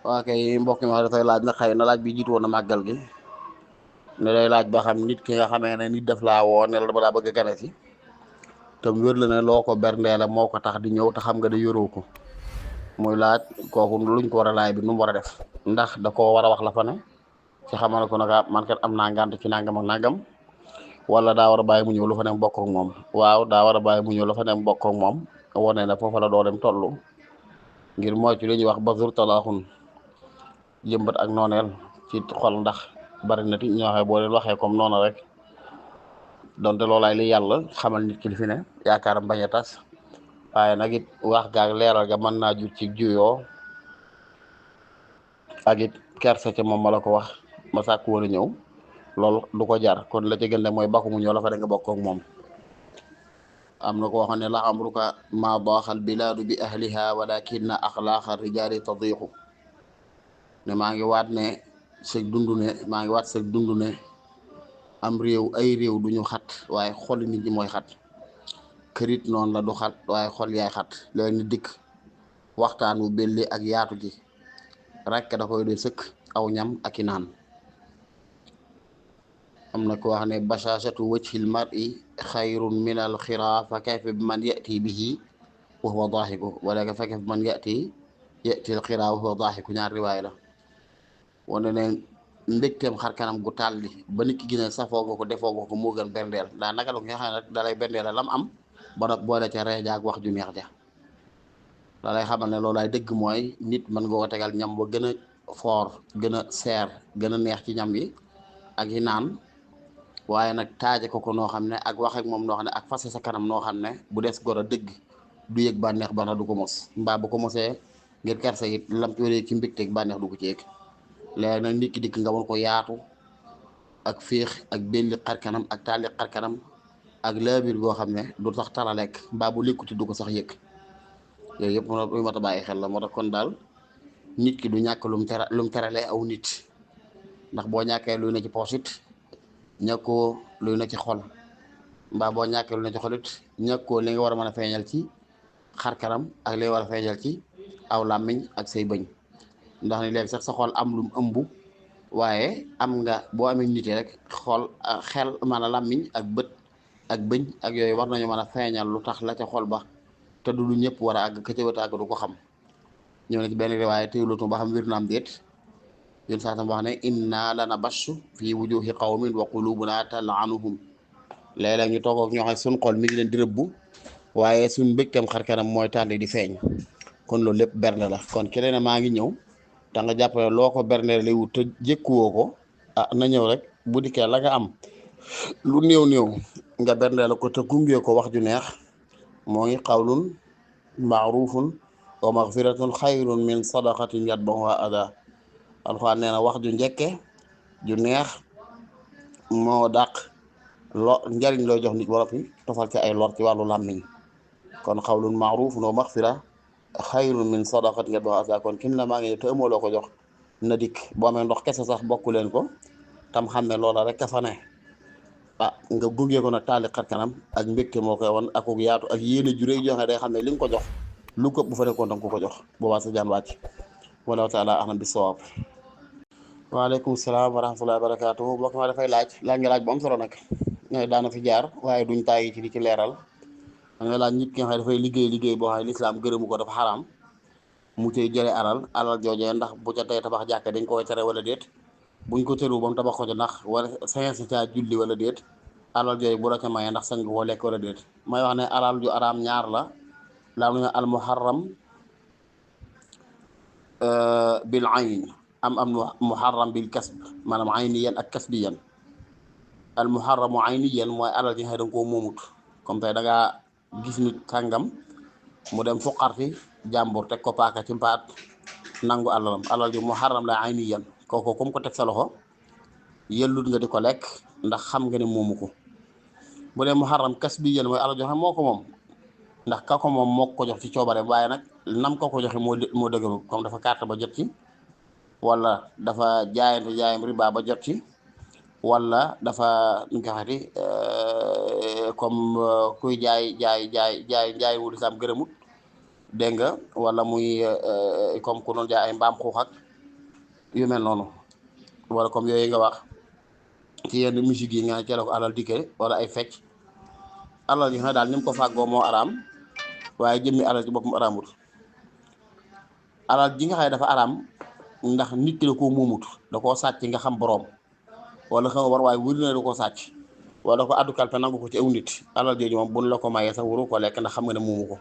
waa kay mbokk mi wax dafay laaj na xëy na laaj bi jiitu woon na màggal gi ne day laaj ba xam nit ki nga xamee ne nit daf laa woo ne la dama laa bëgg a gane si te mu wér la ne loo ko berndee la moo ko tax di ñëw te xam nga da yoroo ko muy laaj kooku luñ ko war a laaj bi nu mu war a def ndax da koo war a wax la fa ne ci xamal ko nag man kat am naa ngànt ci nangam ak nangam wala daa war a bàyyi mu ñëw lu fa ne bokk ak moom waaw daa war a bàyyi mu ñëw lu fa ne bokk ak moom wane na foofa la doo dem tollu ngir mooy ci li ñuy wax basur talaaxun jëmbat ak nooneel ci xol ndax bari na ti ñoo xam boo leen waxee comme noonu rek donte loolaay li yàlla xamal nit ki li fi ne yaakaaram bañ a tas waaye nag it wax gaag leeral ga mën naa jur ci juyoo ak it kersa ca moom ma la ko wax ma sàkk woon a ñëw loolu du ko jar kon la ci gën de mooy bakku mu ñëw la fa da nga bokk ak moom am na koo xam ne la amruka ma daaxal bilaadu bi ahliha walakinna axlaaqa rijaali tadiixu ne maa ngi waat ne sëg dund ne maa ngi waat sëg dund ne am réew ay réew duñu xat waaye xol nit ñi mooy xat kërit noonu la du xat waaye xol yaay xat léegi ni dikk waxtaan wu belli ak yaatu gi rekk da koy doy sëkk aw ñam ak i naan am na ko wax ne bashashatu wajhil mar'i xayrun min al xiraa fa kayfa bi man yati bihi wa huwa daaxiku wala fa kayfa bi man yati al xiraa wa huwa daaxiku ñaar riwaay la wane ne mbégteem xar kanam gu tàlli ba nit ki gën a safoo nga ko defoo nga ko moo gën berndeel daa naka la nga xam ne rek dalay berndeel lam am ba nag boole ca reeja ak wax ju neex ja la lay xamal ne loolaay dëgg mooy nit mën nga ko tegal ñam ba gën a foor gën a seer gën a neex ci ñam yi ak yi naan waaye nag taaje ko noo xam ne ak wax ak moom noo xam ne ak fase sa kanam noo xam ne bu des gor a dëgg du yëg bànneex ba na du ko mos mbaa bu ko mosee ngir kersa it lam ci mbégteeg bànneex du ko ci yëg léegi nag nit ki dikk nga won ko yaatu ak féex ak belli xarkanam ak taali xarkanam ak laabir goo xam ne du tax tala lekk mbaa bu lekkuti du ko sax yëg yooyu yëpp lu mat a bàyyi xel la moo tax kon daal nit ki du ñàkk lum teralee aw nit ndax boo ñàkkee luy na ci poos it ñàkkoo luy na ci xol mbaa boo ñàkkee luy na ci xol it ñàkkoo li nga war a mën a feeñal ci xarkanam ak li nga war a feeñal ci aw làmmiñ ak say bëñ ndax ni léegi sax sa xol am lum ëmb waaye am nga boo amee nit rek xol xel maanaam làmmiñ ak bët ak bëñ ak yooyu war nañu mën a feeñal lu tax la ca xol ba te du lu ñëpp war a àgg ka ca wët a àgg du ko xam ñëw na ci benn riwaaye téewlutu ba xam wér na am déet yén saa tam wax ne inna lana bashu fii wujuhi qawmin wa qulubuna tal'anuhum léeg-léeg ñu toog ak ñoo xam suñ xol mi ngi leen di rëbbu waaye suñ mbégteem xar kanam mooy tànn di feeñ kon loolu lépp berne la kon ki ne maa ngi ñëw te nga jàppale loo ko berneel lay wut te jékkuwoo ko ah na ñëw rek bu dikkee la nga am lu néew nga berneel ko te gungee ko wax ju neex moo ngi qawlun ma'rufun wa maghfiratun xayrun min sadaqatin yatba'uha ada alxuraan nee na wax ju njëkke ju neex moo dàq njariñ looy jox nit wala fi tofal ci ay lor ci wàllu làmmiñ kon qawlun ma'rufun wa maghfira xayrun min sadaqatin yatba'uha ada kon kin la maa ngi te amoo loo ko jox na dikk boo amee ndox kese sax bokku leen ko tam xam ne loola rek ka fa ne nga gungee ko nag taali xar kanam ak mbégte moo koy wan ak yaatu ak yéene ju rëy joxe day xam ne li nga ko jox lu ko bu fa nekkoon danga ko jox boobaa sa jaan wàcc wallahu taala ahlam bi sawaab. waaleykum salaam wa rahmatullahi wa barakaatu mbokk ma dafay laaj nga laaj bu am solo nag ñooy daana fi jaar waaye duñ tàyyi ci di ci leeral da nga laaj nit ki nga xam ne dafay liggéey boo xam ne lislaam gërëmu ko dafa xaraam mu cay jële alal joojee ndax bu ca tey tabax jàkke dañ koy tere wala déet buñ ko tëru ba mu tabax ko ci ndax wala sañse caa julli wala déet alal jooju bu la ca mayee ndax sañ nga koo lekk wala déet may wax ne alal ju araam ñaar la laa nu al muharram bil ayn am muharram bil kasb maanaam ayniyan ak kasbiyan al muharramu ayniyan mooy alal ji nga xam ne da nga koo moomut comme tey da ngaa gis nit sàngam mu dem fuqarti jàmbur teg ko paaka ci mpaat nangu alalam alal ji muharram la ayniyan kooku comme ko teg sa loxo yellut nga di ko lekk ndax xam nga ne moomu ko bu dee muharram kasbiyan mooy alal joo xam moo ko moom ndax ka ko moom moo ko jox ci coobare waaye nag nam ko joxe moo dëgëru comme dafa carte ba jot ci wala dafa jaayam riba ba jot ci wala dafa nu nga xamante comme kuy jaay wu lislaam gërëmut dégg nga wala muy comme ku doon jaay ay mbaam xuux ak yu mel noonu wala comme yooyu nga wax ci yenn musique yi nga ci la ko alal dikkee wala ay fecc alal yi nga daal ni mu ko fàggoo moo araam waaye jëmmi alal ci boppam araamut alal ji nga xam ne dafa araam ndax nit ki da koo muumut da koo sàcc nga xam boroom wala xam war waaye wuri na da koo sàcc wala da ko addu kalpe nangu ko ci aw nit alal jooju moom buñ la ko mayee sax wuru ko lekk ndax xam nga ne muumu ko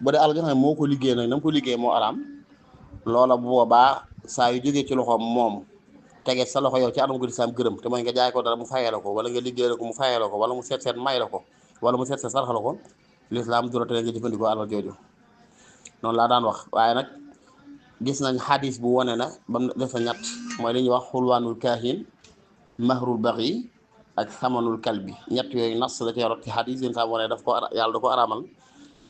bu dee alal ji nga xam ne moo ko liggéey nag na mu ko liggéey moo araam loola bu boobaa saa yu jógee ci loxoom moom tege sa loxo yow ci anam gu lislaam gërëm te mooy nga jaay ko dara mu fayee la ko wala nga liggéey la ko mu fayee la ko wala mu seet seet may la ko wala mu seet seet sarxa la ko lislaam du la tere nga jëfandikoo alal jooju noonu laa daan wax waaye nag gis nañ xadis bu wone na ba mu def sa ñett mooy li ñuy wax xulwaanul kaahin mahrul baxi ak samanul kalbi ñett yooyu nas la ci yorot ci xadis yéen saa wone daf ko yàlla da ko araamal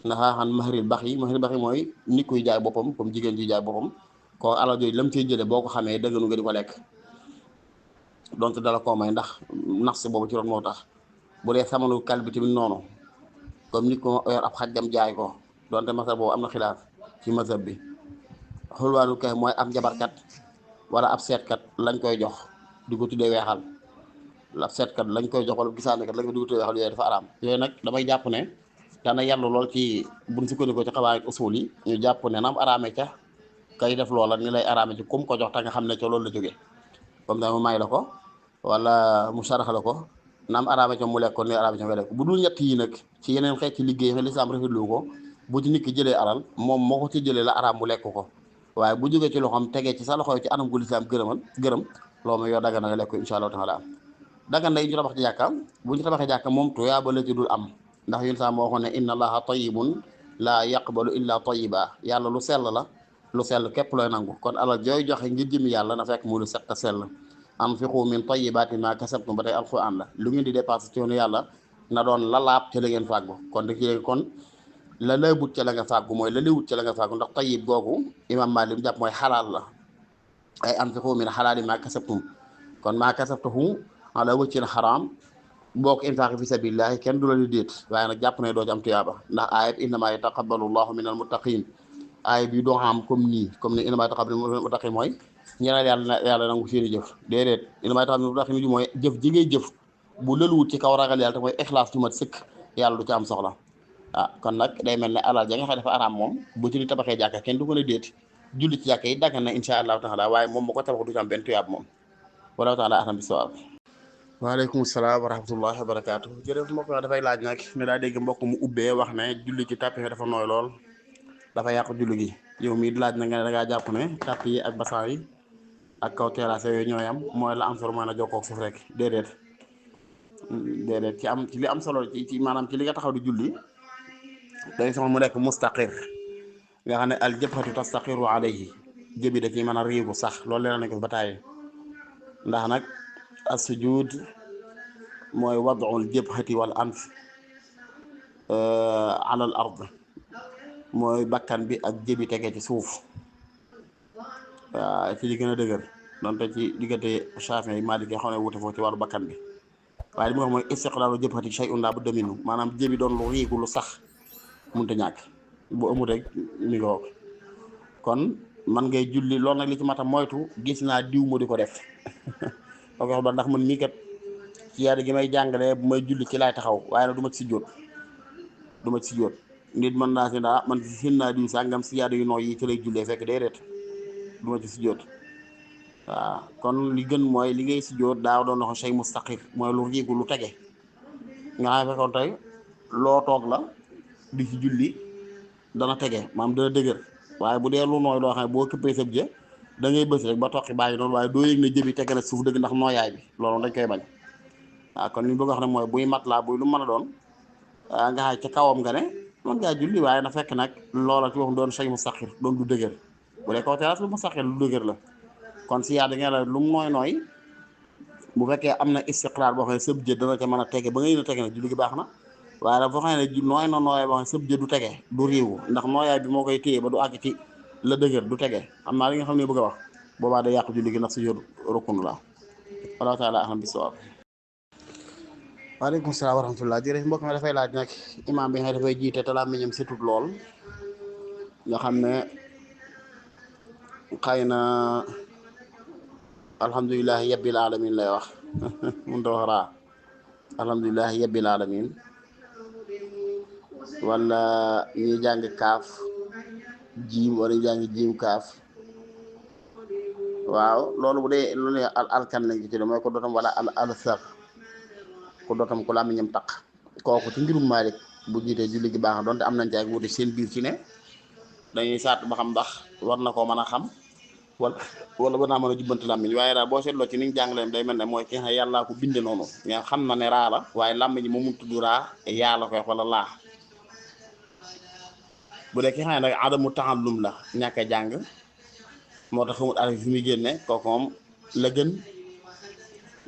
naxaaxan mahril baxi mooy nit kuy jaay boppam comme jigéen juy jaay boppam ko alal jooju lam ciy jële boo ko xamee dëgganu nga di ko lekk donte dala koo may ndax nas boobu ci ron moo tax bu dee samanul kalbi tamit noonu comme nit ko yor ab xaj dem jaay ko donte masal boobu am na xilaaf ci mazhab bi xulwaanul kay mooy ab njabarkat wala ab seetkat lañ koy jox di ko tuddee weexal ab seetkat lañ koy jox wala gisaanekat lañ ko di ko tuddee weexal yooyu dafa araam yooyu nag damay jàpp ne dana yàllu lool ci buñ sukkandikoo ci xabaar usul yi ñu jàpp ne nam araame ca kay def loola ni lay araame ci kum ko jox te nga xam ne ca loolu la jógee comme da mu may la ko wala mu sarax la ko nam araame ca mu lekk ko ni araame ca nga lekk bu dul ñett yi nag ci yeneen xeet ci liggéey xe lislaam rafetlu ko bu ci nit ki jëlee alal moom moo ko ci jëlee la araam mu lekk ko waaye bu jógee ci loxoom tegee ci sa loxo ci anam gu lislaam gërëm loolu mooy yow daggan na nga lekk ko insha allahu taala daggan na yi ñu tabax ci jàkka bu ñu tabaxee jàkka moom tuyaaba la ci dul am ndax yun saa moo waxoon ne inna allaha tayyibun laa yaqbalu illa tayyiba yàlla lu sell la lu sell képp looy nangu kon alal jooy joxe ngir jëmi yàlla na fekk mu lu set te sell anfiqu min tayyibati ma kasabtum ba tey alquran la lu ngeen di dépassé ci yoonu yàlla na doon la laab ca la ngeen fàggu kon da ci kon la laabut ca la nga fàggu mooy la liwut ca la nga fàggu ndax tayyib googu imam Maalik jàpp mooy xalaal la ay anfiqu min xalaali ma kasabtum kon ma kasabtahu ala wajhin xaraam boo ko infaqi fi sabilillahi kenn du la di déet waaye nag jàpp ne doo ci am tuyaaba ndax aayat innama yataqabbalu llahu min al muttaqin aaya bi doo xam comme nii comme ni innama yataqabbalu minal muttaqin mooy ñeneen yàlla nangu seeni jëf déedéet innama yataqabbalu minal muttaqin ji mooy jëf ji ngay jëf bu lëluwut ci kaw ragal yàlla te mooy ixlaas ju mat sëkk yàlla du ci am soxla kon nag day mel ne alal ja nga xam dafa araam moom bu ci ni tabaxee jàkka kenn du ko ne déet julli ci jàkka yi daggan na insha allahu taala waaye moom ma ko tabax du ci am benn tuyaab moom wallahu taala ahlam bisawaab waaleykum salaam wa rahmatullahi wa barakaatu jërëjëf mbokk na dafay laaj nag ne daa dégg mbokk mu ubbee wax ne julli ci tàpp yi dafa nooy lool dafa yàqu julli gi yow mii di laaj na nga ne da ngaa jàpp ne tàpp yi ak basan yi ak kaw terrasse yooyu ñooy am mooy la am solo mooy na jokkoo ak suuf rek déedéet ci li am solo ci maanaam ci li nga taxaw di julli day sama mu nekk mustaqir nga xam ne al jabhatu tastaqiru alayhi jëbi da ciy mën a riigu sax loolu leen nañ ko ba tàyyi ndax nag as-sujud mooy wad'ul jabhati wal anf ala al ard mooy bakkan bi ak jëbi tege ci suuf waaw ci li gën a dëgër donte ci diggante Shaafi'i yi Maalik yi xam ne wute foofu ci wàllu bakkan bi waaye li mu wax mooy istiqlaalu jabhati shay'un laa budda minhu maanaam jëbi doon lu riigu lu sax mënut a ñàkk bu amul rek mi nga kon man ngay julli loolu nag li ci mata moytu gis naa diw mu di ko def ok ba ndax man mii kat ci yaada gi may jàngalee bu may julli ci laay taxaw waaye nag du ma ci sujjóot nit mën naa si daa man sin naa diw sàngam si yaada yu nooy yi ci lay jullee fekk déedéet du ma ci sujjóot waaw kon li gën mooy li ngay sujjóot daaw doon na ko shay mustaqir mooy lu riigu lu tege nga xam ne fekkoon tey loo toog la di ci julli dana tege maam dana dëgër waaye bu dee lu nooy loo xam ne boo këppee sëb jë da ngay bës rek ba toqi bàyyi noonu waaye doo yëg ne jëbi tege na suuf dëgg ndax nooyaay bi loolu dañ koy bañ waaw kon li ñu bëgg wax ne mooy buy mat laa buy lu mën a doon nga xaaj ca kawam nga ne mën ngaa julli waaye na fekk nag loola ci wax doon shay mustaqir doon du dëgër bu dee kaw terrasse lu mustaqir lu dëgër la kon si yaa da ngeen la lu mu nooy bu fekkee am na istiqraar boo xam ne sëb jë dana ca mën a tege ba nga yéen a tege na julli gi baax na waaye nag foo xam ne nooy na nooyaay boo xam ne sëb jë du tege du réewu ndax nooyaay bi moo koy téye ba du àgg ci la dëgër du tege xam naa li nga xam ne bëgg a wax boobaa day yàqu julli gi ndax su yor rukkun la wallahu taala ahlam bisawaab waaleykum salaam wa rahmatullah jërëjëf mbokk mi dafay laaj nag imaam bi nga dafay jiite te làmmiñam setut lool nga xam ne xëy na alhamdulilahi yabbil alamin lay wax mun ta wax raa alhamdulilahi yabbil alamin wala ñuy jàng kaaf jiim wala ñu jàng jiim kaaf waaw loolu bu dee lu ne alkan lañ ci tudde mooy ko dootam wala al sar ko dootam ko làmmiñam taq kooku ci ngirum Maalik bu jiitee julli gi baax na donte am nañ ci ak wuute seen biir ci ne dañuy saat ba xam ndax war na koo mën a xam wala ba naa mën a jubbanti làmmiñ waaye daal boo seetloo ci niñ jàngaleem day mel ne mooy ki nga xam ne yàllaa ko binde noonu nga xam na ne raa la waaye làmmiñ ji moom mu tudd raa yaa la koy wax wala laa bu dee ki nga xam ne nag adamu taxallum la ñàkk a jàng moo tax xamul araf fi muy génne kooku moom la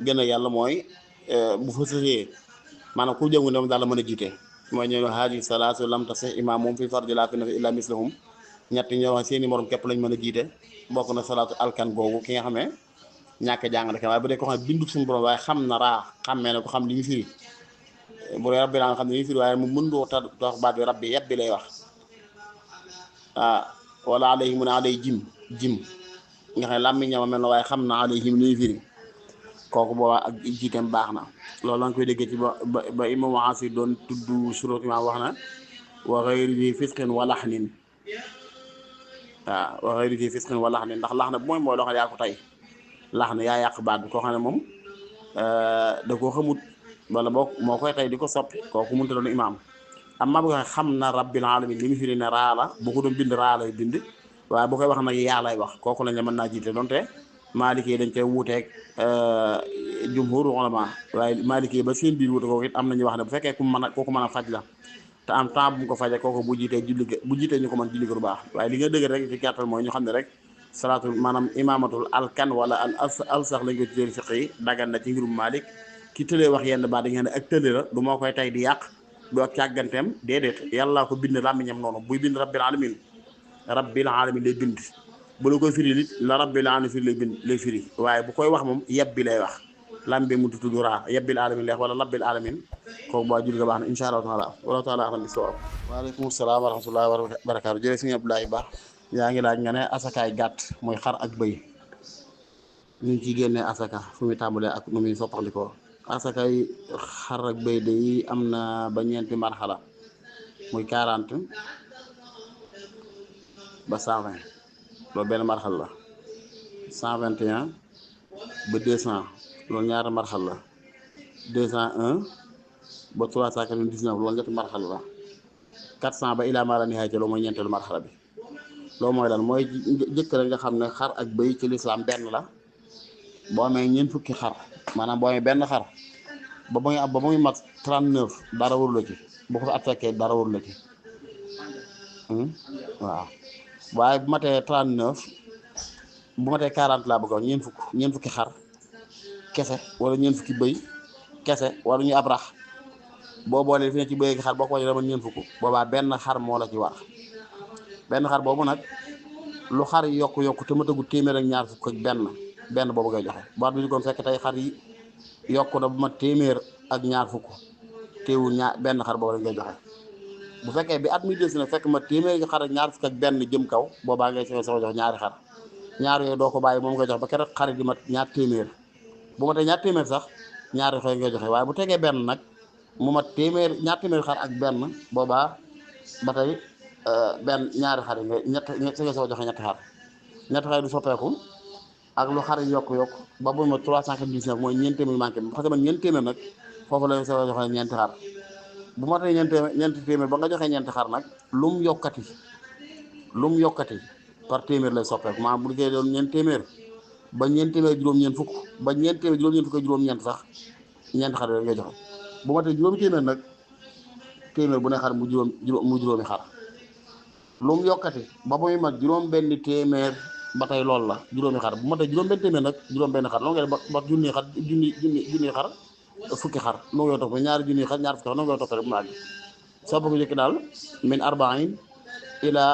gën a yàlla mooy bu fa sëxee maanaam ku jëngu ne moom daal la mën a jiite mooy ñëw haaji salaasu lam tasih imaam moom fi fardi laa fi na fi illa mislahum ñett ñoo wax seeni morom képp lañ mën a jiite bokk na salaatu alkan googu ki nga xam ne ñàkk jàng rek waaye bu dee ko xam ne bindu suñu borom waaye xam na raa xammee ne ko xam li ñu firi bu dee rabbi laa nga xam ne li ñu firi waaye mu mën doo tax baat bi rabbi yebbi lay wax wala alayhi mu ne alay jim nga xam ne làmmi ñama mel na waaye xam na alayhim li ñu firi kooku boobaa ak jiiteem baax na loolu la nga koy déggee ci ba imam Asir doon tudd surat imaam wax na wa ghayri di fisqin wa laxnin waaw wa ghayri di fisqin wa laxnin ndax lax na bu mooy loo xam ne yaa ko tey lax na yaa yàq baat bi koo xam ne moom da koo xamut wala boo moo koy tey di ko soppi kooku mënta doon imaam amma bu ko xam na rabbil alamin li mu firi ne raa la bu ko doon bind raa lay bind waaye bu koy wax nag yaa lay wax kooku lañ la mën naa jiite donte Maliki dañ koy wuuteeg jumhur ulama waaye Maliki ba seen biir wuute kooku it am nañu wax ne bu fekkee ku mën a kooku mën a faj la te am temps bu mu ko fajee kooku bu jiitee ñu ko mën julli ko du baax waaye li nga dëgg rek ci gàttal mooy ñu xam ne rek salaatul maanaam imaamatul alkan wala al sax lañ ko tuddee fiq yi dagan na ci ngirum Malik ki tëlee wax yenn baat da ngeen ne ak tële la du moo koy tey di yàq du ak càgganteem déedéet yàlla ko bind làmmiñam noonu buy bind rabbil alamin lay bind bu la koy firi it la rabbil alamin firi lay firi waaye bu koy wax moom yeb bi lay wax lam bi mu tudd raa yebbil alamin lay wax wala rabbil alamin kooku boo julli nga baax na insha allahu taala wala taala alam bi sawab waaleykum salaam wa rahmatullahi wa barakaatu jërëjëf sëñ Abdoulaye Ba yaa ngi laaj nga ne asakaay gàtt mooy xar ak bëy ñu ngi ciy génnee asaka fu muy tàmbalee ak nu muy soppandikoo asakaay xar ak bëy day am na ba ñeenti marxala muy 40 ba 120 loolu benn marxal la 121 ba 200 loolu ñaari marxal la 201 ba 399 loolu ñetti marxal la 400 ba ilaa maa la nihaaya loolu mooy ñeenteelu marxala bi loolu mooy lan mooy jëkk rek nga xam ne xar ak bëy ci lislaam benn la boo amee ñeent fukki xar maanaam boo amee benn xar ba muy mat 39 dara warul la ci boo ko fa attaqué dara warul la ci waaw waaye bu matee 39 bu matee 40 laa bëgg a wax ñeent fukki xar kese wala ñeent fukki bëy kese wala ñu ab rax boo boolee fi ne ci bëy gi xar boo ko wàññi dama ñeent fukk boobaa benn xar moo la ci war benn xar boobu nag lu xar yi yokku te matagu téeméer ak ñaar fukk ak benn boobu ngay joxe baat bi ñu kon fekk tey xar yi yokku na bu ma téeméer ak ñaar fukk teewul benn xar boobu rek ngay joxe bu fekkee bi at mi des na fekk ma téeméer gi xar ak ñaar fukk ak benn jëm kaw boobaa ngay soog jox ñaari xar ñaar yooyu doo ko bàyyi moom ngay jox ba keroog xar di mat ñaar téeméer bu ma tee ñaar téeméer sax ñaari xar ngay joxe waaye bu tegee benn nag mu mat ñaar téeméer xar ak benn boobaa ba tey benn ñaari xar yi nga nga soo joxe ñetti xar du soppeeku ak lu xar yi yokk ba bu ma 399 mooy ñeent téeméer manqué parce que man ñeent téeméer nag foofu la soo joxe ñeenti xar bu ma tey ñeenti téeméer ba nga joxe ñeenti xar nag lu mu yokkati par téeméer lay soppeeku maanaam bu liggéey doon ñeent téeméer ba ñeent téeméer juróom-ñeent fukk ba ñeent téeméer juróom-ñeent fukk ak juróom-ñeent sax ñeenti xar yooyu ngay joxe bu ma tey juróomi téeméer nag téeméer bu ne xar mu juróomi xar lu mu yokkati ba muy mag juróom benn téeméer ba tey loolu la juróomi xar bu ma tey juróom benn téeméer nag juróom benn xar loo ngay ba junni xar fukki xar noo ngay topp ñaari junni xar ñaar fukki xar noo ngay topp rek bu mu àgg soo bëgg njëkk daal min 40 ila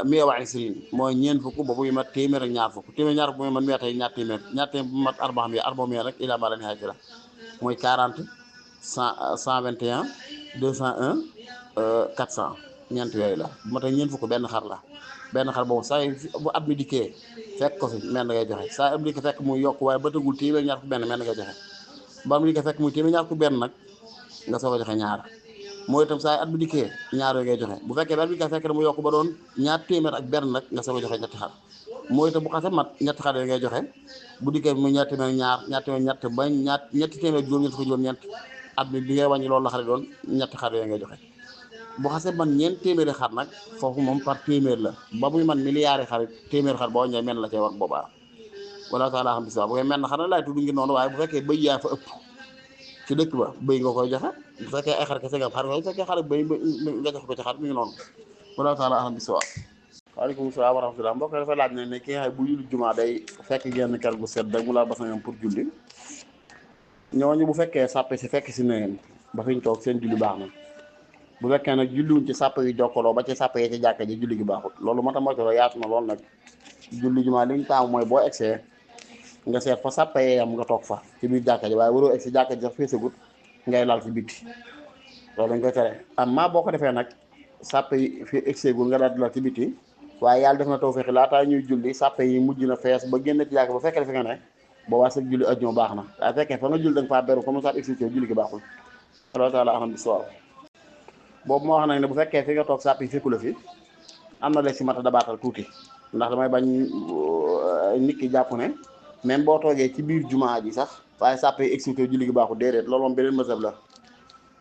120 mooy ñeent fukk ba muy mat téeméer ak ñaar fukk ñaar fukk bu muy mat tey ñaar téeméer bu mat 40 rek ila maa la nihaaya la mooy 40 121 201 400 ñeent yooyu la bu ma tey ñeent fukk benn xar la benn xar boobu saa bu at mi dikkee fekk ko fi mel na ngay joxe saa at mi dikkee fekk muy yokk waaye ba tëggul téeméer ñaar fukk benn mel na ngay joxe ba am dikkee fekk muy téeméer ñaar fukk benn nag nga soog a joxe ñaar mooy itam saa at mi dikkee ñaar yooyu ngay joxe bu fekkee ba at mi dikkee fekk na mu yokk ba doon ñaar téeméer ak benn nag nga soog a joxe ñetti xar mooy itam bu xasee mat ñetti xar yooyu ngay joxe bu dikkee muy ñaar téeméer ñaar téeméer ñett ba ñetti téeméer juróom-ñett ko juróom-ñeent at mi bi ngay wàññi loolu la xar doon ñetti xar yooyu ngay joxe bu xasee man ñeent téeméeri xar nag foofu moom par téeméer la ba muy man milliards xar téeméer xar boo ñëwee mel la cay war boobaa wala taala xam bis bu koy mel na xar na laay tudd ngir noonu waaye bu fekkee bëy yaa fa ëpp ci dëkk ba bëy nga koy joxe bu fekkee ay xar kese nga xar bu fekkee xar bëy nga joxe ko ci xar mi ngi noonu wala taala xam bis waaleykum salaam wa rahmatulah mbokk dafa laaj ne ki nga xam bu julli jumaa day fekk genn kër gu set rek mu laal basangam pour julli ñooñu bu fekkee sàppe si fekk si neen ba fiñ toog seen julli baax na bu fekkee nag julliwuñ ci sàpp yu jokkaloo ba ci sàpp yi ci jàkka ji julli gi baaxut loolu moo tax moytu la yaatu na loolu nag julli jumaa li ñu taamu mooy boo egsee nga seet fa sàpp yee am nga toog fa ci biir jàkka ji waaye waroo egsi jàkka ji sax feesagut ngay laal ci bitti loolu dañ koy tere amma boo ko defee nag sàpp yi fi egseegul nga daal di laal ci bitti waaye yàlla def na taw fexe laataa ñuy julli sàpp yi mujj na fees ba génn ci jàkka ba fekkee fi nga ne boobaa sa julli ajjuma baax na waaye fekkee fa nga julli da nga faa beru comme ça egsi julli gi baaxul Allah taala alam bisawab boobu moo wax nag ne bu fekkee fi nga toog sàpp yi fekku la fi am na leeg si mat a dabaatal tuuti ndax damay bañ nit ki jàpp ne même boo toogee ci biir jumaa ji sax waaye sàpp yi exécuté julli gi baaxul déedéet loolu moom beneen mazhab la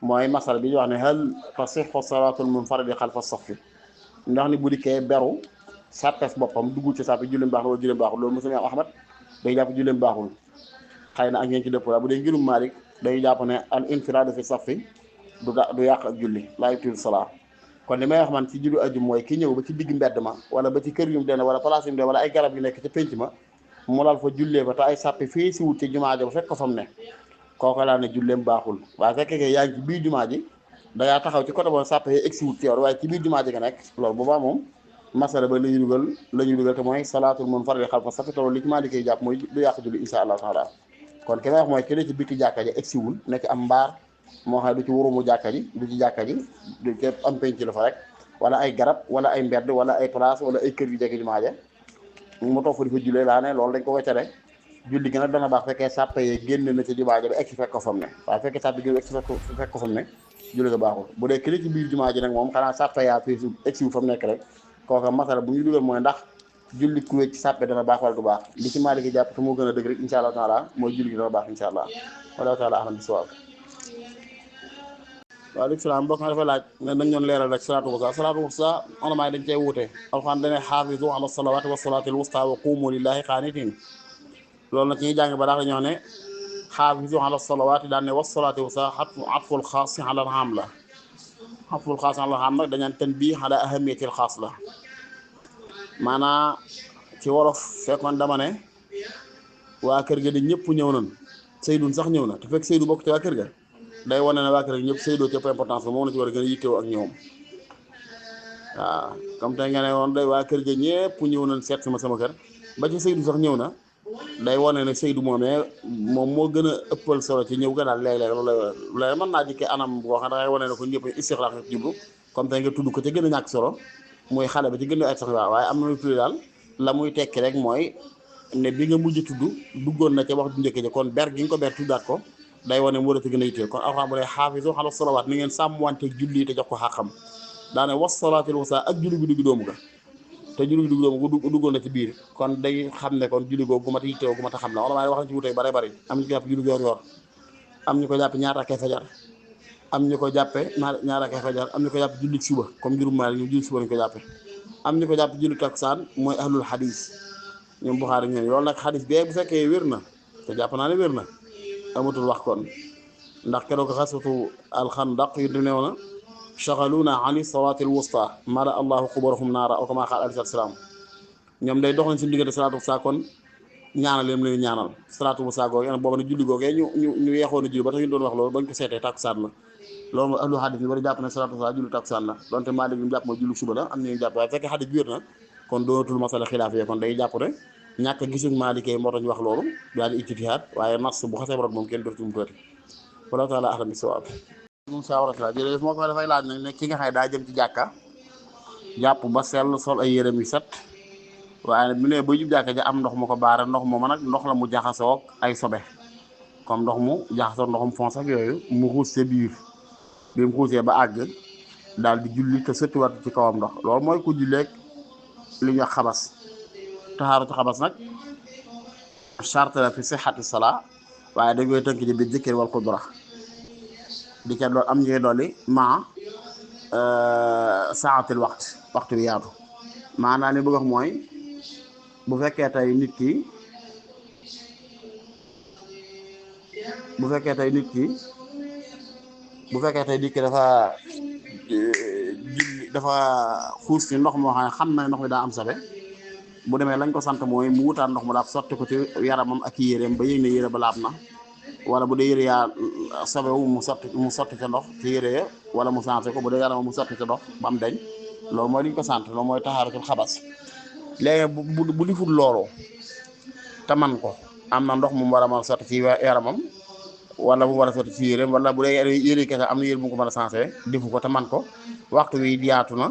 mooy masal bi ñu wax ne hal tasihhu salaatul munfaridi xalfa saffi ndax ni bu dikkee beru sàppes boppam dugg ci sàpp yi julleem baax na wala julleem baaxul loolu mosu am Ahmad day jàpp julleem baaxul xëy na ak ngeen ci dëpp la bu dee ngirum Maalik day jàpp ne al infiraadu fi saffi du yàq ak julli laa yubtilu salaa kon li may wax man ci julli ajum mooy ki ñëw ba ci digg mbedd ma wala ba ci kër yu mu dene wala place yu mu dene wala ay garab yu nekk ca pénc ma mu lal fa jullee ba te ay sàppi fii si wut ci jumaa ji ba fekk ko fa mu ne kooku laa ne julleem baaxul waaye fekkee yaa ngi ci biir jumaa ji dangaa taxaw ci côté boobu sàpp yi egg si wut ci yow waaye ci biir jumaa ji nga nekk loolu boobaa moom masala ba la ñuy dugal te mooy salaatul munfaridi xalfa saffi te loolu li ci maa di koy jàpp mooy du yàq julli insha allah taala kon ki may wax mooy ki ne ci bitti jàkka ji egg si wul nekk am mbaar moo xam ne du ci wurumu jàkka ji du ci jàkka ji du ci am penc la fa rek wala ay garab wala ay mbedd wala ay place wala ay kër yu jekk jumaa ja mu toog fa di fa jullee laa ne loolu dañ ko wecce rek julli gi nag dana baax fekkee sàppe yi génn na ci jumaa ja ba egg si fekk ko fam ne waaye fekkee sàppe gi fekk ko fam ne julli ga baaxul bu dee këli ci biir jumaa ji nag moom xanaa sàppe yaa fii su egg si fa mu nekk rek kooka masala bu ñu dugal mooy ndax julli ku wécc ci sàppe dana baax wala du baax li ci Maalik gi jàpp te moo gën a dëgg rek insha allah taala mooy julli gi dana baax insha allah wala taala ahlam bisawab waaleykum salaam mbokk nga dafa laaj ne dañ doon leeral rek salaatu wusta ulama yi dañ cey wuute alxuraan dane xaafizu ala salawaati wa salaatil wusta wa qumu lillahi qaanitiin loolu nag ci ñuy jàng ba daax dañoo wax ne xaafizu ala salawaati daan ne wa salaati wusta atful xaas ala al-aam la atful xaas ala al-aam nag dañaan tanbiih ala ahamiyatil xaas la maanaa ci wolof fekkoon dama ne waa kër ga di ñëpp ñëw nañ Seydou sax ñëw na te fekk Seydou bokk ci waa kër ga day wane ne waa kër ñëpp Seydou ci importance ba moom la ci war a gën a yittewoo ak ñoom waaw comme tey nga ne woon day waa kër ga ñëpp ñëw nañ seet sama kër ba ci Seydou sax ñëw na day wane ne Seydou moom moo gën a ëppal solo ci ñëw ga daal léeg-léeg loolu lay mën naa jikkee anam boo xam ne dangay wane ne ko ñëpp istixlaaq jublu comme tey nga tudd ko ci gën a ñàkk solo mooy xale ba ci gën a ay sax waaye am na lu tudd daal la muy tekki rek mooy ne bi nga mujj tudd duggoon na ca wax du njëkk ji kon ber gi nga ko ber tuddaat ko day wane mu war a gën a yitteel kon alxuraan bu ne xaafisu ala salawaat ni ngeen sàmmwanteeg julli te jox ko xàqam daane was salaatil wusta ak julli gu digg doomu ga te julli gu digg doomu gu duggoon na ci biir kon day xam ne kon julli googu gu mat a yittewoo gu mat a xam la wala maa wax na ci wutey bare bari am ñu ko jàpp julli yor am ñu ko jàpp ñaar rakkee fajar am ñu ko jàppe ñaar rakkee fajar am ñu ko jàpp julli suba comme jurum maa ñu julli suba lañu ko jàppe am ñu ko jàpp julli takkusaan mooy ahlul xadis ñoom Buxaari ñoom loolu nag xadis bee bu fekkee wér na te jàpp naa ne wér na amatul wax kon ndax keroog xaswatu alxandaq yu neew na shaghaluna ani salati al wusta mala allahu qubarahum naara aw kama qaala alayhi salaam ñoom day dox nañ suñu diggante salaatu wusta kon ñaanal leen ñaanal salaatu wusta googee nag booba ne julli googee ñu yeexoon a julli ba tax ñu doon wax loolu bañ ko seetee takkusaan la loolu mooy ahlu xadis ñu bari jàpp ne salaatu wusta julli takkusaan la donte Maalik ñu jàpp mooy julli suba la am nañu jàpp waaye fekkee xadis bi wér na kon doonatul masala xilaaf yee kon day jàpp ne ñàkk gisuñ maalikee moo tax ñu wax loolu daal di ijtihaad waaye nas bu xasee rot moom kenn dootu mu tooti wala taala ahlam bi sawaab moom sawaratla jërëjëf moo ko dafay laaj nag ne ki nga xam ne daa jëm ci jàkka jàpp ba sell sol ay yérem yu set waaye bu ne ba jub jàkka ja am ndox mu ko baare ndox mooma nag ndox la mu jaxasoo ay sobe comme ndox mu jaxasoo ndoxum fons ak yooyu mu xuus sa biir bi mu xuusee ba àgg daal di julli te sëttiwaat ci kawam ndox loolu mooy ku julleeg li ñuy wax xabas taxaaratu xabas nag charte la fi sixati salaa waaye dañ koy tënk ci biir jëkkër wal qudra di ca doon am ñuy dolli ma saatil waxtu bi yaatu maanaam li bëgg wax mooy bu fekkee tey nit ki bu fekkee tey nit ki dafa julli dafa xuus ci ndox moo xam na ndox mi daa am sabe bu demee lañ ko sant mooy mu wutaat ndox mu laab sotti ko ci yaramam ak yéreem ba yëg ne yére ba laab na wala bu dee yére yaa sabewu mu sotti ca ndox ci yére ya wala mu sensé ko bu dee yaramam mu sotti ca ndox ba am dañ loolu mooy liñ ko sant loolu mooy taxaaratul xabas léegi bu diful loolu te man ko am na ndox mu war a mën a sotti ci yaramam wala mu war a sotti ci yéreem wala bu dee yére kese am na yére bu ko mën a sensé defu ko te man ko waxtu wi yaatu na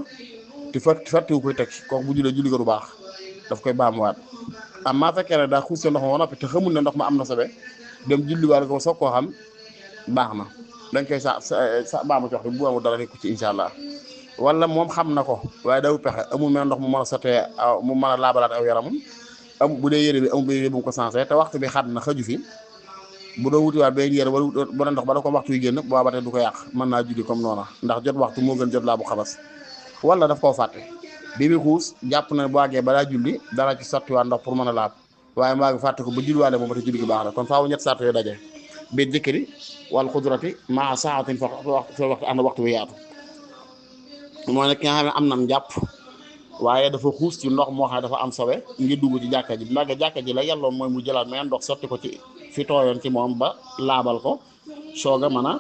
te fàttiwu koy teg kooku bu julli ko du baax daf koy baamuwaat am maa fekkee ne daa xuus sa ndox ma noppi te xamul ne ndox ma am na sobe dem julliwaat ko soog koo xam baax na dañ koy sa baamu ci waxtu bu amul dara nekku ci incha allah wala moom xam na ko waaye daw pexe amul mel ndox mu mën a sottee mu mën a laabalaat aw yaramam bu dee yére bi amul yére bu mu ko sensé te waxtu bi xat na xaju fi bu doon wutiwaat benn yére wala bu ndox ba da ko waxtu yi génn booba tey du ko yàq mën naa julli comme noona ndax jot waxtu moo gën jot laa bu xabas wala daf koo fàtte bi muy xuus jàpp na bu àggee balaa julli dara ci sottiwaat ndox pour mën a laab waaye maa ngi fàtte ko ba julliwaale moom te julli gi baax na kon faaw ñett sart yooyu daje biir jëkkëri wal xudrati maa saatin fa waxtu ànd waxtu bi yaatu mooy nag ki nga xam ne am nam jàpp waaye dafa xuus ci ndox moo xam ne dafa am sobe ngir dugg ci jàkka ji bu nagge jàkka ji la yàlloon mooy mu jëlaat mais ndox sotti ko ci fi tooyoon ci moom ba laabal ko soog a mën a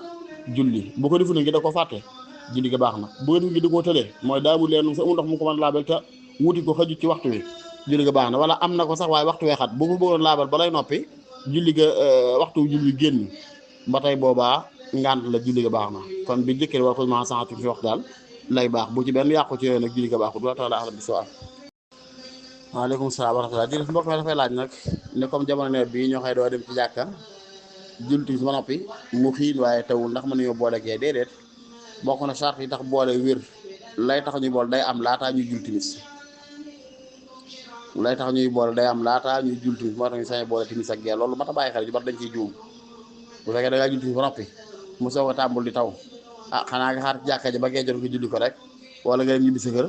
julli bu ko defu ne ngi da ko fàtte julli ga baax na bu ko def ngi da koo tëlee mooy daamul leen sa ndox mu ko mën a laabal te wuti ko xaju ci waxtu wi julli ga baax na wala am na ko sax waaye waxtu wee xat bu ko bëggoon laabal ba lay noppi julli ga waxtu julli génn ba tey boobaa ngant la julli ga baax na kon bi jëkkër war ko ma santu fi wax daal lay baax bu ci benn yàqu ci yooyu nag julli ga baaxul wa taala ahlam bi sawab. waaleykum salaam wa rahmatulah jërëjëf mbokk mi dafay laaj nag ne comme jamono nawet bii ñoo xëy doo dem ci jàkka julti ba noppi mu xiin waaye tawul ndax mën nañoo boole gee déedéet bokk na charte yi tax boole wér lay tax ñuy boole day am laataa ñuy jul timis lay tax ñuy boole day am laataa ñuy jul timis moo tax ñu sañ boole timis ak gee loolu mat a bàyyi xel ju bar dañ ciy juum bu fekkee da ngaa jul timis ba noppi mu soog a tàmbul di taw xanaa nga xaar ci jàkka ji ba gee jot nga julli ko rek wala nga dem ñibbi sa kër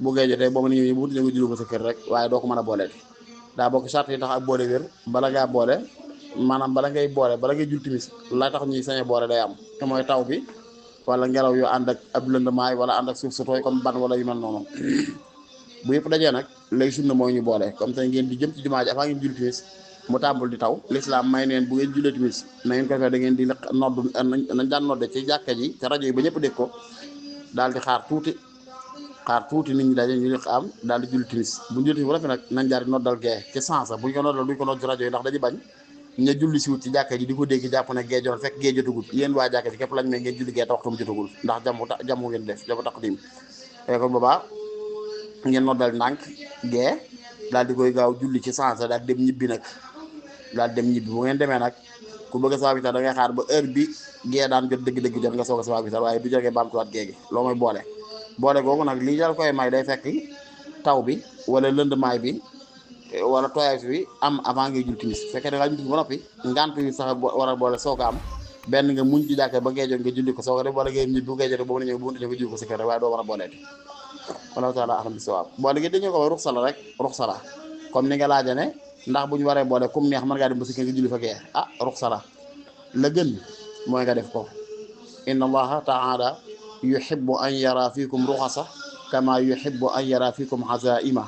bu gee jotee boo mën a ñëw bu nga julli ko sa kër rek waaye doo ko mën a boole daa bokk charte yi tax ak boole wér bala ngaa boole maanaam bala ngay jul timis la tax ñuy sañ boole day am te mooy taw bi wala ngelaw yu ànd ak ab lëndamaay wala ànd ak suuf su tooy comme ban wala yu mel noonu bu yëpp dajee nag lay sunna mooy ñu boole comme tey ngeen di jëm ci jumaa ji avant ngeen julli timis mu tàmbul di taw l'islam may neen bu ngeen jullee timis na ngeen ko defee da ngeen di nodd nañ daan nodde ci jàkka ji te rajo yi ba ñëpp dégg ko daal di xaar tuuti nit ñi daje ñu li am daal di julli timis bu ñu julli timis bu rafet nag nañ jaar di noddal gee ci sansa buñ ko noddal duñ ko nodd ci rajo yi ndax dañuy bañ ña julli si wut ci jàkka ji di ko dégg jàpp ne gee jotoon fekk gee jotagul yéen waa jàkka ji képp lañ may ngeen julli gee te waxtum jotagul ndax jamu ngeen def jamu taqdim kon boobaa ngeen noddal ndànk gee daal di koy gaaw julli ci sansa daal dem ñibbi nag bu ngeen demee nag ku bëgg a sawa witar da ngay xaar ba heure bi gee daan jot dëgg-dëgg jot nga soog a sawa witar waaye du jógee baamtuwaat gee gi loo mooy boole googu nag lii dal koy may day fekk taw bi wala lëndmaay bi wala tooyaay bi am avant ngay jul timis fekkee da ngaa jul timis ba noppi ngant yi sax war a boole soog a am benn nga muñ ci jàkkee ba gee jot nga julli ko soog a def wala ngay ñibbi bu gee jotee boo mën a ñëw bu nga julli ko si kër rek waaye doo mën a booleeti wallahu taala ahlam bi sawaab boole gi dañu ko ruxsa la rek ruxsa la comme ni nga laaja ne ndax bu ñu waree boole comme neex mën ngaa dem ba si kër nga julli fa gee ruxsa la gën mooy nga def ko inna allaha taala yuhibbu an yara fikum ruxasa kama yuhibbu an yara fikum azaima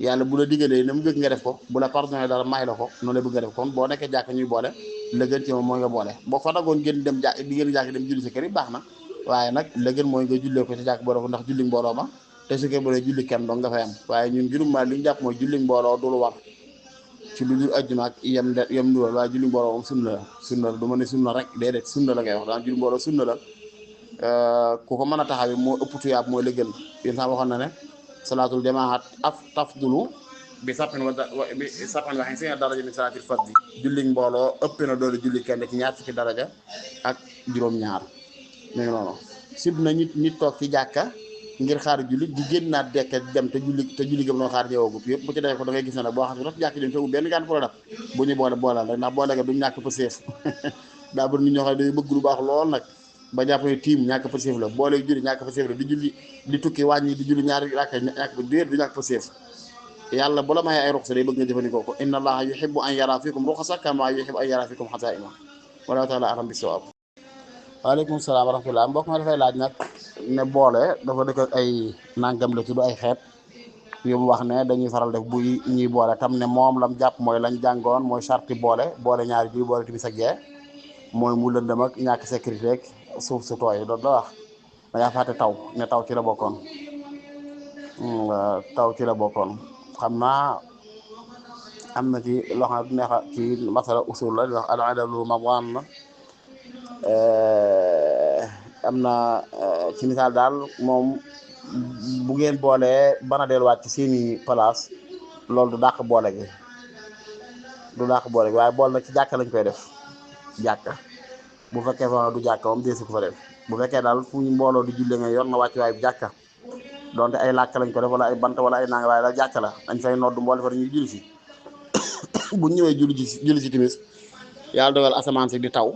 yàlla bu la diggalee na mu bëgg nga def ko bu la pardonné dara may la ko noonu la bëgg nga def kon boo nekkee jàkk ñuy boole la gën ci moom mooy nga boole boo fa dagoon gën dem jàkk dem julli sa kër yi baax na waaye nag la gën mooy nga jullee ko ci jàkk boole ko ndax julli mbooloo ma te su ko boolee julli kenn doon nga fay am waaye ñun juróom li ñu jàpp mooy julli mbooloo du lu war ci lu dul ajjuma ak yem nduwal waaye julli mbooloo moom sunna la du ma ne sunna rek déedéet sunna la ngay wax daan julli mbooloo sunna la ku ko mën a taxawee moo ëpp tuyaab mooy la gën yéen sax waxoon na ne salaatul jamaat tafdulu bi sapin bi sapin waxin si daraja min salaatil fardhi julli mbooloo ëpp na doole julli kenn ci ñaar fukki daraja ak juróom-ñaar mi ngi noonu sib na nit toog ci jàkka ngir xaar julli di génnaat dekke dem te julli gëm noonu xaar ñëwagut yëpp bu ci defee ko da ngay gis ne nag boo xam ne rek jàkk jëm te benn gaan pour def bu ñu boolal rek ndax boole ga duñ ñàkk pa séef daa bëri nit ñoo xam ne dañuy bëgg lu baax lool nag ba jàpp ne tiim ñàkk pa séef la boole julli ñàkk pa séef la di julli di tukki wàññi di julli ñaari rakka ñàkk pa déet du ñàkk pa séef yàlla bu la mayee ay ruxsa day bëgg nga jëfandikoo ko inna allaha yuhibbu an yara fikum ruxsa kama yuhibbu an yara fikum xasaa'ima wallahu taala alam bis-sawaab. waaleykum salaam wa rahmatullah mbokk ma dafay laaj nag ne boole dafa dëkk ak ay nangam la tudd ay xeet yu mu wax ne dañuy faral def buy ñuy boole tam ne moom lam jàpp mooy lañ jàngoon mooy sarti boole ñaari julli boole timis ak gee mooy mu lëndëm ak ñàkk sécurité ak suuf su tooy doon la wax da ngaa fàtte taw ne taw ci la bokkoon taw ci la bokkoon xam naa am na ci loo xam ne neexa ci masala usul la di wax al adalu mabwan am na ci misaal daal moom bu ngeen boolee bana delluwaat ci seeni place loolu du dàq boole gi waaye bool nag ci jàkka lañ koy def jàkka bu fekkee fa du jàkka moom deesu ko fa def bu fekkee daal fu ñu mbooloo di julle nga yor na wàcc waaye bu jàkka donte ay làkk lañ ko def wala ay bant wala ay nanga waaye daal jàkka la dañ fay noddu mboole fa dañuy julli si bu ñëwee julli si timis yàlla dogal asamaan si di taw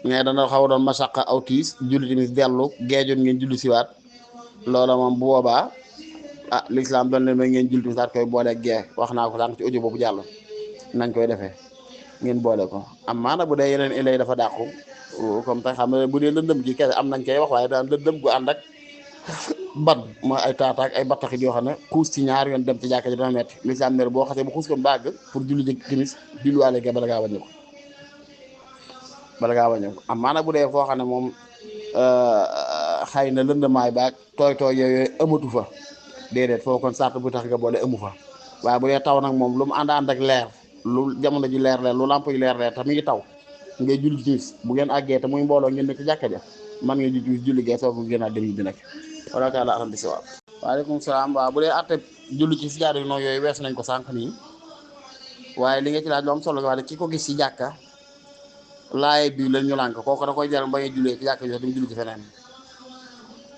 mais dana xaw a doon masaqa aw tiis julli timis dellu geejoon ngeen julli siwaat loola moom bu boobaa l'islam doon leen may ngeen julli timis daat koy boole gee wax naa ko sànq ci audio boobu jàll nañ koy defee ngeen boole ko am maana bu dee yeneen ilay dafa dàqu comme tax xam ne bu dee lëndëm gi kese am nañ koy wax waaye daan lëndëm gu ànd ak ban mooy ay taataak ay battaxit yoo xam ne xuus ci ñaar yoon dem ci jàkka ji dana metti l'islam ne boo xasee bu xuus ko bàgg pour julli ji timis julliwaale gee bala ngaa wàññi ko am maana bu dee foo xam ne moom xëy na lëndamaay baag tooy yooyu ëmatu fa déedéet foo kon sart bu tax nga boole ëmu fa waaye bu dee taw nag moom lu mu ànd ak leer lu jamono ji leer lu lamp yi leer te mi ngi taw ngay julli timis bu ngeen àggee te muy mbooloo ngeen nekk ci jàkka ja man ngeen julli gee soo ko gën a dem yi di nag wala taala alam bi sawaab. waaleykum salaam waaw bu dee atte julli ci si jaadu noonu yooyu wees nañ ko sànq nii waaye li nga ci laaj lu am solo wax de ki ko gis ci jàkka laaye bii lañ ñu lànk kooku da koy jaral ba ngay jullee ci jàkka ji duñ julli ci feneen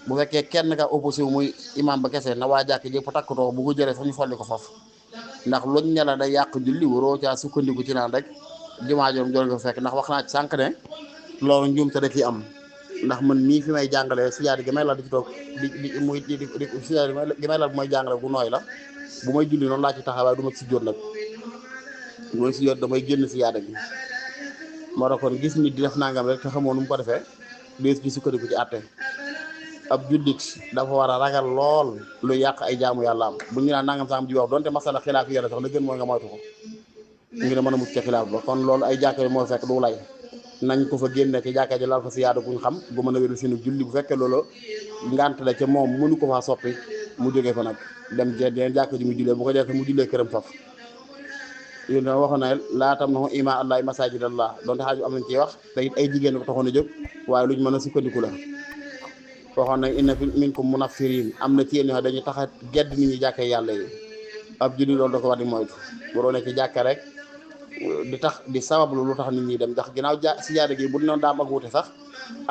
bu fekkee kenn ka opposé wu muy imam ba kese na waa jàkk jëpp takkatoo bu ko jëlee sax ñu folli ko foofu ndax luñ ne la day yàq julli waroo caa sukkandiku ci naan rek jumaa joom jol nga fekk ndax wax naa ci sànq ne loolu njuum te da ciy am ndax man nii fi may jàngalee sijaada gi may lal di ci toog di sijaada gi may lal bu may jàngale bu nooy la bu may julli noonu laa ci taxawaay du ma si jóot nag bu may si jóot damay génn sijaada gi moo tax kon gis nit di def nangam rek te xamoo nu mu ko defee dees ci sukkandiku ci àtte ab jullit dafa war a ragal lool lu yàq ay jaamu yàlla am bu ñu naan nangam sax am ji wax donte masala xilaaf yàlla sax la gën mooy nga moytu ko ngir mën a mucc ca xilaaf ba kon loolu ay jàkka yi moo fekk du lay nañ ko fa génne ci jàkka ji lal fa si yaadu buñ xam bu mën a wéru sinu julli bu fekkee loolu ngant la ca moom mënu ko faa soppi mu jógee ko nag dem jeen jàkka ji mu jullee bu ko defee mu jullee këram faf yéen a waxoon na laa tam na ima allahi masajidallah donte xaaju am nañ ciy wax te it ay jigéen ko taxoon a jóg waaye luñ mën a sukkandiku la waxoon nag inna minkum munaffirin am na ci yéen ñoo dañuy tax a gedd nit ñi jàkka yàlla yi ab julli loolu da ko war di moytu waroo ne ci jàkka rek di tax di sabablu lu tax nit ñi dem ndax ginnaaw si jaada gi bu noonu daam ak wuute sax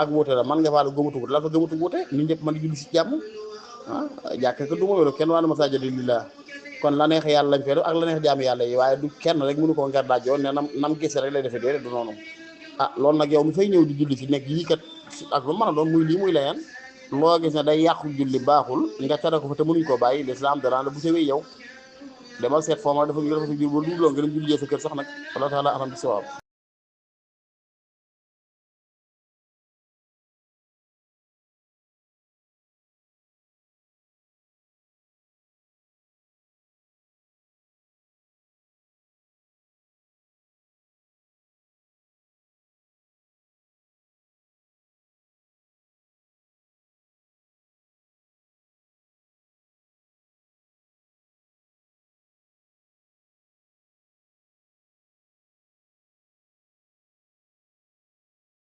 ak wuute la man nga faa la gëmatu wuute la fa gëmatu wuute nit ñëpp mën di julli si jàmm jàkka ko du ma wéro kenn waa na masaajida lillah kon la neex yàlla lañ fay def ak la neex jaamu yàlla yi waaye du kenn rek mënu koo ngar daajoo ne nam gise rek lay defee déedéet du noonu loolu nag yow mi fay ñëw di julli si nekk yii kat ak lu mën a doon muy lii muy layeen loo gis ne day yàqu julli baaxul nga tere ko fa te mënuñ koo bàyyi l'islam danaa la bu sewee yow demal seet foo ma dafa ñu dafa jur ba dugloo nga dem julli sa kër sax nag wala taala alam bi sawaab